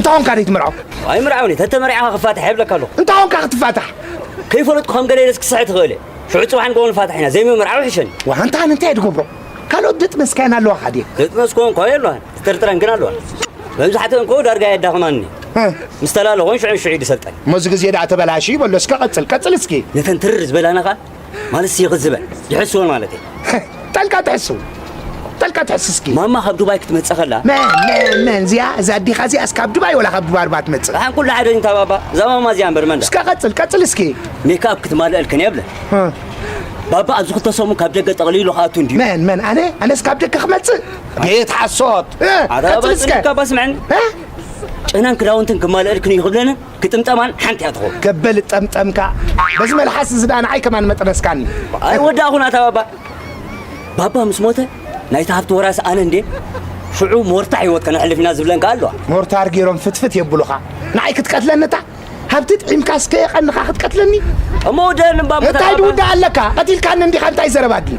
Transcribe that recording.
እንታ ኾንካ ደይትምርዖ? ኣይምርዓውን እየ። ተተመሪዕኻ ክፋታሕ የብለካ ኣለኹ። እንታ ኾንካ ክትፋታሕ? ከይፈለጥኩ ከም ገለ ኢለስ ክስሕት እኽእል እየ። ሽዑ ጽባሕ ንግሆ ንፋታሕ ኢና። ዘይምምርዓው ይሕሸኒ። ዋእ፣ እንታ ኣነ እንታይ ድገብሮ? ካልኦት ድጥመስ ከ ኣለዋኻ ድየ? ድጥመስ ኮን እኳ የለዋን። ትጥርጥረን ግን ኣለዋ። መብዛሕትአን እኮ ዳርጋ የዳኽማኒ። እ። ምስ ተላለኹን ሽዑ ሽዑ ይድሰልጠን። እሞ እዚ ግዜ ደኣ ተበላሽዩ በሎ። እስከ ቀጽል፣ ቀጽል እስኪ። ነተን ትርር ዝበላና ኸኣ ማለት ይኽዝበን። ይሕስወን ማለት እየ። ጠልቃ ትሕስው። ጠልቃ ትሕስ እስኪ። ማማ ካብ ዱባይ ክትመጽእ ከላ መን፣ መን፣ መን? እዚኣ፣ እዛ ኣዲኻ እዚኣስ ካብ ዱባይ ወላ ካብ ዱባርባ ትመጽእ? ደሓን ኩሉ ሓደ እዩ እንታ ባባ። እዛ ማማ እዚኣ እምበር መን ዳ? እስከ ቀጽል፣ ቀጽል እስኪ። ሜክኣፕ ክትማልአልክን እየ ብለን። እ። ባባ ኣብዚ ክልተ ሰሙን ካብ ደገ ጠቕሊሉ ክኣቱ እንድዩ። መን፣ መን? ኣነ? ኣነስ ካብ ደገ ክመጽእ? ቤት ሓሶት። እ፣ ኣታ ባባ ቀጽል እስከ። ጽኒካ ባባ ስምዐኒ። እ? ጨናን ክዳውንትን ክማልአልክን እዩ ክብለንን ክጥምጠማን ሓንቲ እያ ትኸውን። ገበል ጠምጠምካ። በዚ መልሓስ እዚ ደኣ ንዓይ ከማን መጥነስካኒ። ኣይወዳእኹን ኣታ ባባ። ባባ ምስ ሞተ ናይቲ ሃብቲ ወራሲ ኣነ እንዴ? ሽዑ ሞርታ ህይወት ከነሕልፍ ኢና ዝብለን ከኣ ኣለዋ። ሞርታር ገይሮም ፍትፍት የብሉኻ። ንዓይ ክትቀትለኒ እታ ሃብቲ ጥዒምካ እስከ የቐንኻ ክትቀትለኒ? እሞ ወደአኒ እምባ እንታይ ምተባባ። ድውዳእ ኣለካ? ቀቲልካኒ እንዲኻ እንታይ ዘረባ ድዩ?